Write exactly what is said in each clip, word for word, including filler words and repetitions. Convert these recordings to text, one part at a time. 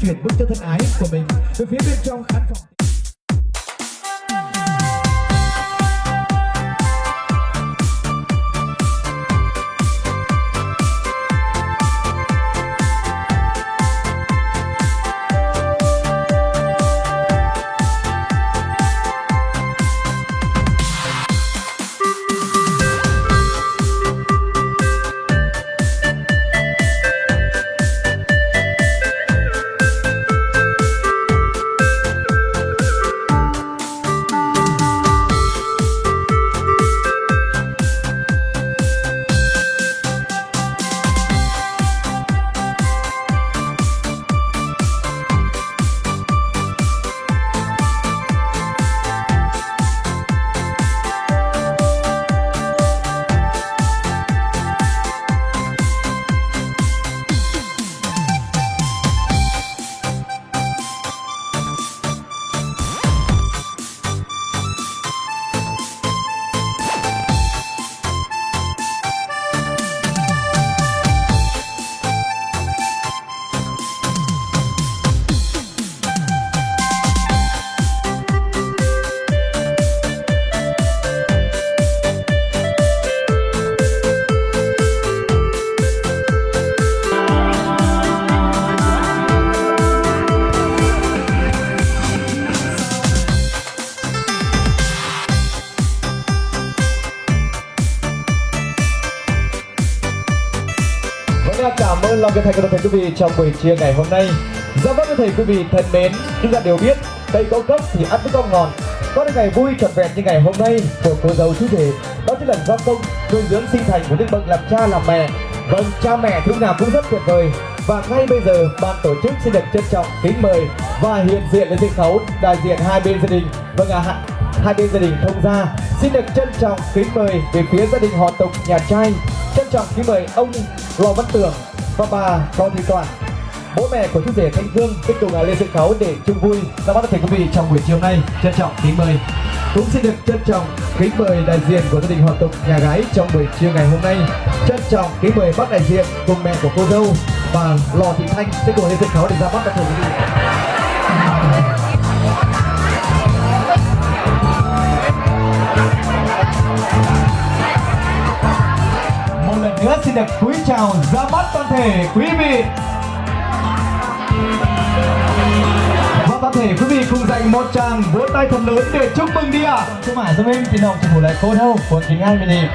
Chuyển bức chân thân ái của mình từ phía bên trong khán phòng. Vâng ạ, cảm ơn lòng chân thành của toàn thể quý vị trong buổi trưa ngày hôm nay. Dạ vâng, toàn thể quý vị thân mến, chúng ta đều biết cây có gốc thì ắt mới có ngọn. Có những ngày vui trọn vẹn như ngày hôm nay của cô dâu chú rể, đó chính là do công nuôi dưỡng sinh thành của những bậc làm cha làm mẹ. Vâng, cha mẹ thì lúc nào cũng rất tuyệt vời. Và ngay bây giờ, ban tổ chức xin được trân trọng kính mời và hiện diện lên sân khấu đại diện hai bên gia đình. Vâng ạ, hai bên gia đình thông gia xin được trân trọng kính mời về phía gia đình họ Tộc nhà trai, trân trọng kính mời ông Lò Văn Tưởng và bà Lò Thị Toản, bố mẹ của chú rể Thanh Cương, tiếp tục là lên sân khấu để chung vui ra mắt toàn thể quý vị trong buổi chiều nay. Trân trọng kính mời. Cũng xin được trân trọng kính mời đại diện của gia đình họ Tộc nhà gái trong buổi chiều ngày hôm nay. Trân trọng kính mời bác đại diện cùng mẹ của cô dâu, bà Lò Thị Thanh, sẽ cùng lên sân khấu để ra mắt toàn thể quý vị. Một lần nữa xin được cúi chào ra mắt toàn thể quý vị. Và toàn thể quý vị cùng dành một tràng vỗ tay thật lớn để chúc mừng đi ạ. Chúng ta sẽ bên thì nòng chỉ phủ lại cô đâu, của kính hai mươi.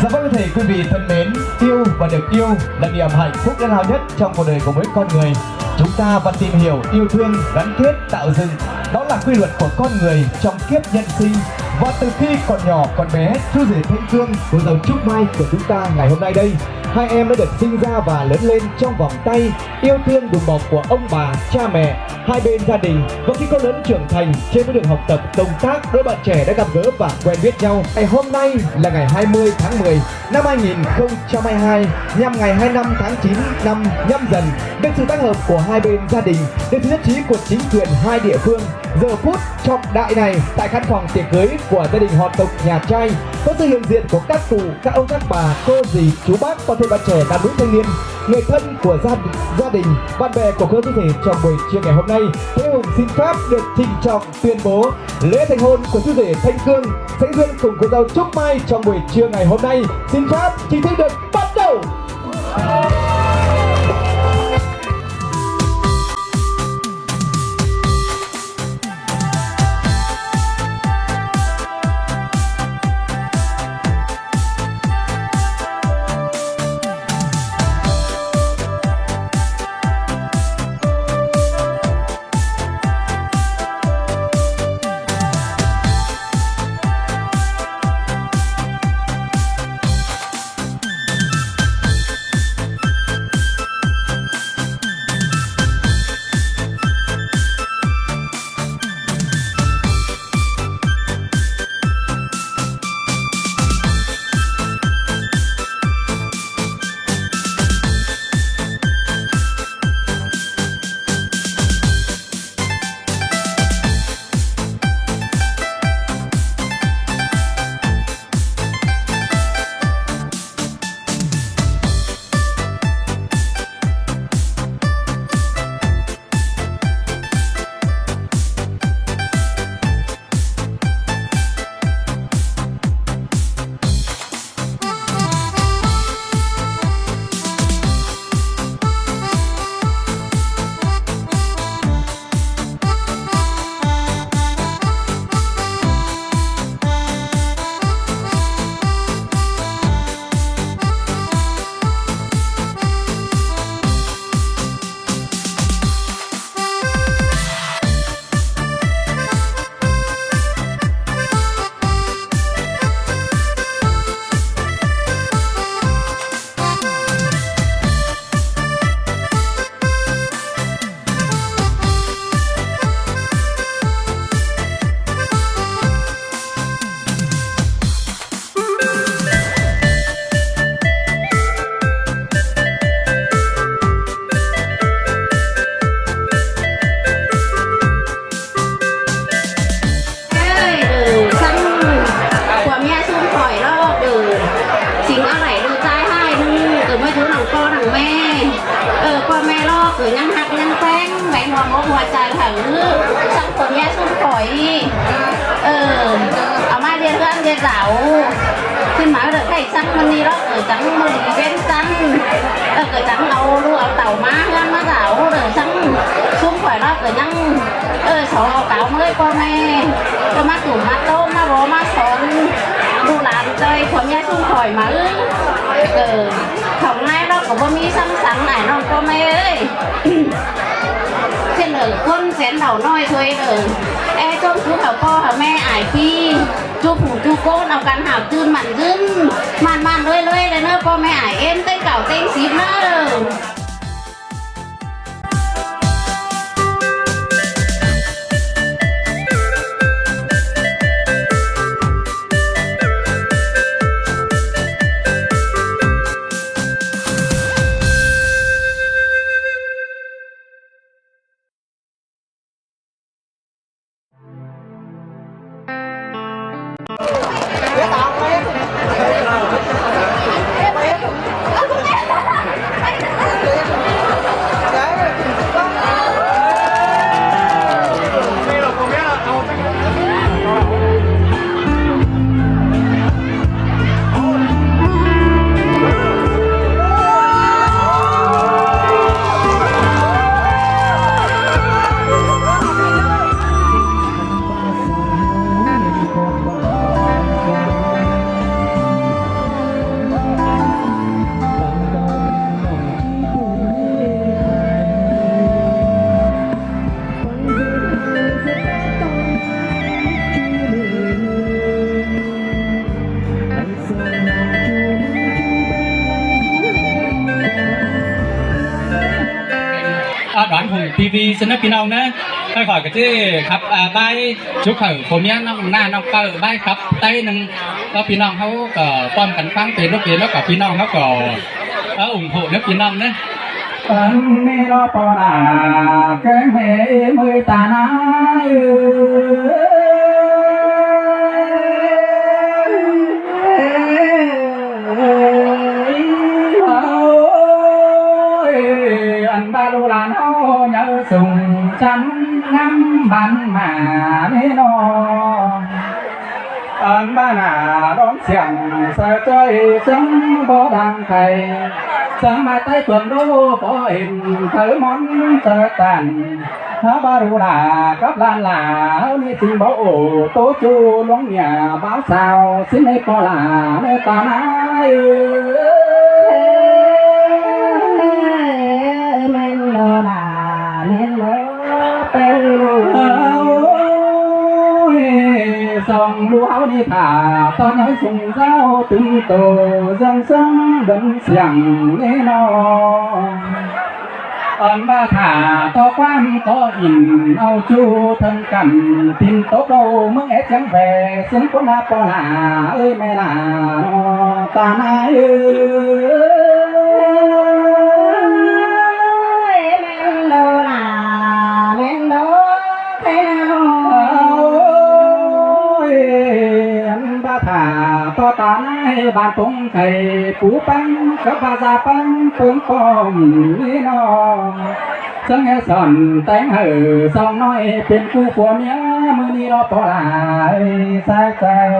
Dạ vâng, toàn thể quý vị thân mến, yêu và được yêu là niềm hạnh phúc lớn lao nhất trong cuộc đời của mỗi con người. Chúng ta vẫn tìm hiểu, yêu thương, gắn kết, tạo dựng. Đó là quy luật của con người trong kiếp nhân sinh. Và từ khi còn nhỏ, còn bé, chú rể Thanh Cương, cô dâu Trúc Mai của chúng ta ngày hôm nay đây, hai em đã được sinh ra và lớn lên trong vòng tay yêu thương đùm bọc của ông bà, cha mẹ, hai bên gia đình. Và khi con lớn trưởng thành trên con đường học tập, công tác, đôi bạn trẻ đã gặp gỡ và quen biết nhau. Ngày hôm nay là ngày hai mươi tháng mười năm hai nghìn không trăm hai mươi hai, nhằm ngày hai mươi lăm tháng chín năm Nhâm Dần, được sự tác hợp của hai bên gia đình, được sự nhất trí của chính quyền hai địa phương. Giờ phút trọng đại này, tại khán phòng tiệc cưới của gia đình họ Tộc nhà trai, có sự hiện diện của các cụ, các ông, các bà, cô, dì, chú, bác, toàn thể bạn trẻ, nam nữ, thanh niên, người thân của gia, gia đình, bạn bè của cô dâu rể trong buổi trưa ngày hôm nay, Thế Hùng xin phép được trịnh trọng tuyên bố lễ thành hôn của chú rể Thanh Cương sẽ duyên cùng cô dâu Trúc Mai trong buổi trưa ngày hôm nay xin phép chính thức được bắt đầu. Au, ꞌchí ꞌmá đảy khay săng ꞌmự ꞌnị ꞌló, ꞌcọ chắng ꞌmự đi ꞌvến săng. Ơ, ꞌcọ chắng au ꞌlụk au tảu ꞌmá ꞌhướn ꞌmá dảo đảy săng. ꞌSúm khỏi ꞌló ꞌcọ ꞌnhắng, ơ, so au cáo ꞌmới ꞌpo ꞌme. ꞌCọ ꞌmá tủm ꞌmá ꞌtốm ꞌmá bók ꞌmá son ꞌlụk lan ꞌchoi khua ꞌmía ꞌsúm khỏi ꞌmá. Ơ, khong ꞌnái ꞌló ꞌcọ báu ꞌmí săng săng ải ꞌnọng ꞌpo ꞌme ới. ꞌChiến ꞌcốn phén đaư ꞌnọi thôi đảy. É ꞌchốm ꞌchu hảư ꞌpo hảư ꞌme ải ꞌpi, ꞌchu phủ ꞌchu ꞌcốn au căn hảư ꞌchưn mẳn ꞌdứn. Mẳn mẳn ꞌlới ꞌlới đảy ꞌnớ ꞌpo ꞌme ải ꞌếm ꞌtếng cảu ꞌtếng síp ꞌnớ. Ơ, Đoán Hùng ti vi ꞌsịn ꞌnớ ꞌpi ꞌnọng ꞌnớ. Khỏi khỏi ꞌcọ ꞌchí khắp, à, bái chúc hảư khua ꞌmía ꞌnọng ꞌna ꞌnọng ꞌpưa bái khắp tay ꞌnưng. Ơ, ꞌpi ꞌnọng ꞌháu ꞌcọ ꞌpọm căn ꞌphắng pên ꞌlụk pên ꞌlụk ꞌcọ ꞌpi ꞌnọng ꞌháu ꞌcọ, ơ, ủng hộ ꞌnớ ꞌpi ꞌnọng ꞌnớ. Ăn ꞌmí ꞌló ꞌpo ꞌna, ké ꞌme ꞌmới ta ꞌnái ơi. Ôi, ăn ꞌva ꞌlụk lan ꞌháu nháư sung chăn ngắm ban ꞌmá ꞌnị ꞌnọ. Ăn ꞌva ꞌna đón siang sa ꞌchoi sớng bó đang khay. Sớng ꞌmá ꞌtái tuần đô bó hên thơ món thơ tản. Há ꞌva ꞌlụk ꞌna cắp lan ꞌna ꞌháu ꞌnị ꞌchí báu ổ tố ꞌchu ꞌluống ꞌnị báu sao ꞌsịn ꞌnị ꞌpo ꞌna ꞌnị ta ꞌnái ơi. ꞌMen ꞌnớ ꞌna, ꞌmen ꞌnớ. Ôi, song ꞌlụk ꞌháu ꞌnị thả ꞌto nháư sung dáo tứm tô ꞌdương sớng đón siang ꞌnị ꞌnọ. Ăn ꞌva thả ꞌto ꞌquám ꞌto ỉn au ꞌchu thân cặn tin tốc đâu ꞌmướng é chắng ve sướng ꞌcốn ꞌna ꞌpo ꞌna ơi ꞌme ꞌna ta ꞌnái ơi. ꞌMen ꞌnớ ꞌna, ꞌmen ꞌnớ. Ôi, ăn ꞌva thả ꞌto ta ꞌnái ban tống khay pú ꞌpéng cắp ꞌva da ꞌpéng ꞌpơng ꞌpọm ꞌnị ꞌnọ. Sớng é son téng hảư song ꞌnọi pên ꞌcu khua ꞌmía ꞌmự ꞌnị ꞌló ꞌpo ꞌna ơi, sa ꞌchai.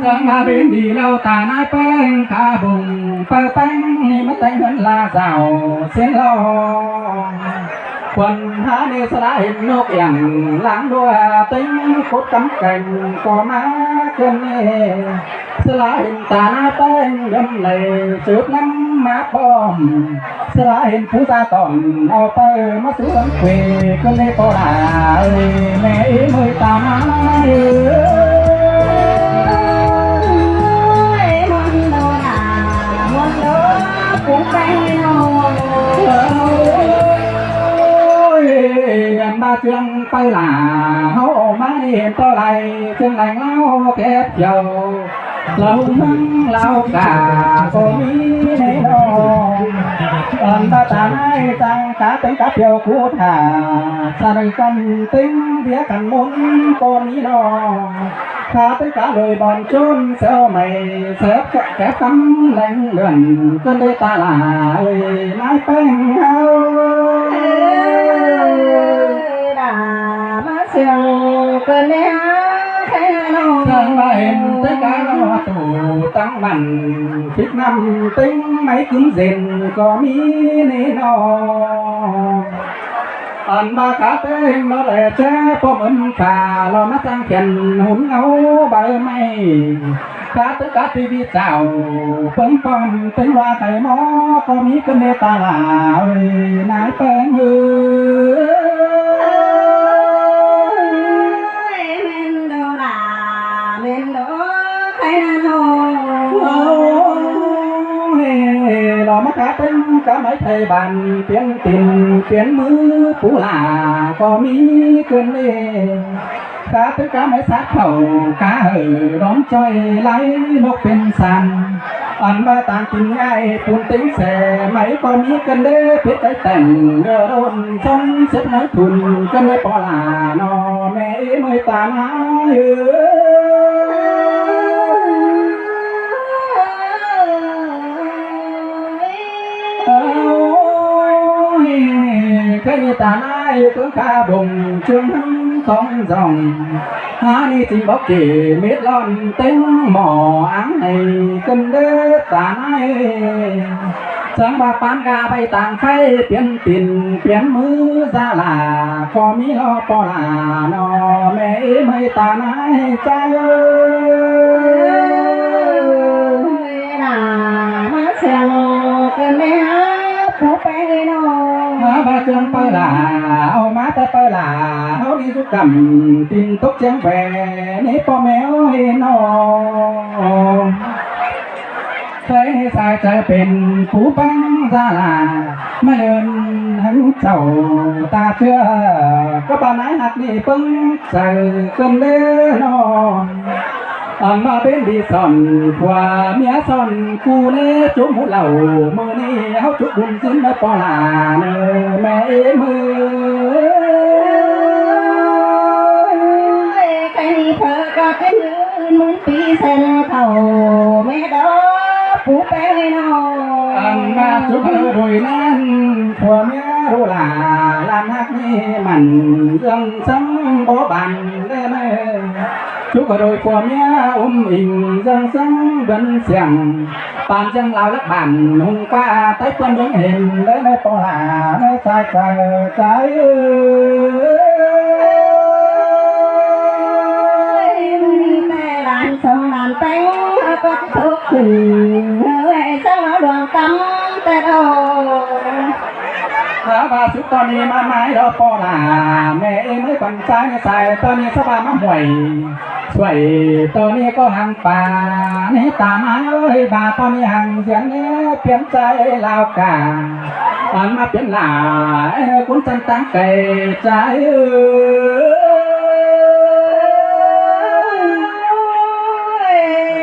Sớng ꞌmá bến đi ꞌló ta ꞌnái ꞌpéng cá bùng, ꞌpưa ꞌpéng ꞌnị ꞌmá téng ꞌhướn ꞌla dảo ꞌsịn ꞌló. Khuôn há ꞌnị sá ꞌlạ hên ꞌnộc ẻng lăng ꞌlúa ꞌtếng cốt cắm cành ꞌcọ ꞌmá ꞌcứn ꞌnị. Sá ꞌlạ hên ta ꞌnái ꞌpéng đơm đảy chớp ꞌnắm ꞌmá ꞌpọm. Sá ꞌlạ hên pú da tỏn au ꞌpưa ꞌmá sú ꞌlớng quê ꞌcứn ꞌnị ꞌpo ꞌna ơi, ꞌme ꞌmới ta ꞌnái ơi. ꞌMôn đô ꞌna, ꞌmôn đô cúng ꞌpéng ꞌnị ꞌnọ. Ôi, ăn ꞌva ꞌchương ꞌpưa ꞌla ꞌháu au ꞌmá ꞌnị hên ꞌto lai, ꞌchương leng ꞌláo kép dầu. Lau ꞌmướng lau cả ꞌcọ ꞌmí ꞌnị ꞌnọ. Ăn ꞌva ta ꞌnái chắng cá tếng cá piêu cú thả, sa đăng căn tếng đĩa căn ꞌmôn ꞌcọ ꞌmí ꞌnọ. Khá tứ cá đôi bọn chốn xéo mày, xếp kẹ kép cắm lánh lượn, cơn đê ta là ơi, nái peng hao. Ơ, đã má sương cơn đê hao, thấy nô. Sang ba hên tứ cá lo tủ tăng mặn, phít năm tính máy cứng rền có mí nê nô. Ăn ba cá têng nó lẻ ché pom ấn phà lo mắt sang khen hún ngau ba ơ may. Cá tứ cá ti vi chào pơng pom têng loa thầy mó có mí cơn đê ta là ơi nái peng ơi. Ơi, men đô là, men đô. Ơ, hê, lo mắc cá têng cá máy thầy bàn piến tin piến mứ pú lạ có mí cơn đê. Cá tứ cá máy sát khẩu cá hở đón chơi lái lốc bên sàn. Ăn ba tàng tin nhai phun tính xe máy có mí cơn đê biết cái tẻng ngựa đồn sông xếp nói thùn cơn đê pò lạ nó mẹ mới ta nói. Ôi, cái ta nai cứ kha bùng trương hăng tóng dòng. Há ni chính bóc kể mết lon têng mỏ áng này cơn đế ta nai. Sáng ba pán ga bay tàng khay piến tin piến mứ ra là có mí lo po là nó mẹ mới ta nai cha ơi. Ơi, là má sương cơn đê hao, pú peng ơi nô. Há ba sương pơ là, ô má ta pơ là, ô đi du cẩm, tin tức chém về, nế po mèo ơi nô. Thế sai trời pên, pú peng ra là, má ơn hứng chầu ta chưa, có ba nái hạt đi pưng, trời cơn đê nô. Ăn ba bên đi sòn, khua mía sòn, cu nế chốm hú lẩu, mơ ni háo chốm bùn dứn nơ po lạ nơ, mẹ ê mơ. Ơi, cái ni phở có cái nư mưng pí sen thầu, mẹ đó pú peng ơi nô. Ăn ba chốm hơ đôi năn, khua mía rô lạ, lan hắc ni mặn, ương săng bó bàn, lê mê. Chúc ở đôi phua mía um inh dâng sâng bấn siang. Bàn dâng lao lắc bàn hùng qua tái quân đứng hình lễ nơi po lạ nơi sai cờ trái ơi. Tê đàn sông đàn têng có thúc khửng. Ơi sông nó luồng cắm tê đâu. Há ba súc to ni má mái đó po lạ mẹ ơi mới còn sai sai to ni sắp ba má muội. Xuôi to ni có hàng pa ni ta má ơi ba to ni hàng diễn ni piến sai lao cả. Ăn má piến lạ ơi, cũng chân tăng cây trái ơi.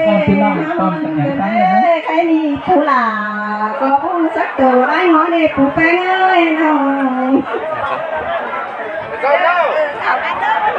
Con pí nong con tận nhắn tăng ơi. Cái ni pú lạ có pú sắc tổ đáy ngó ni pú peng ơi nô.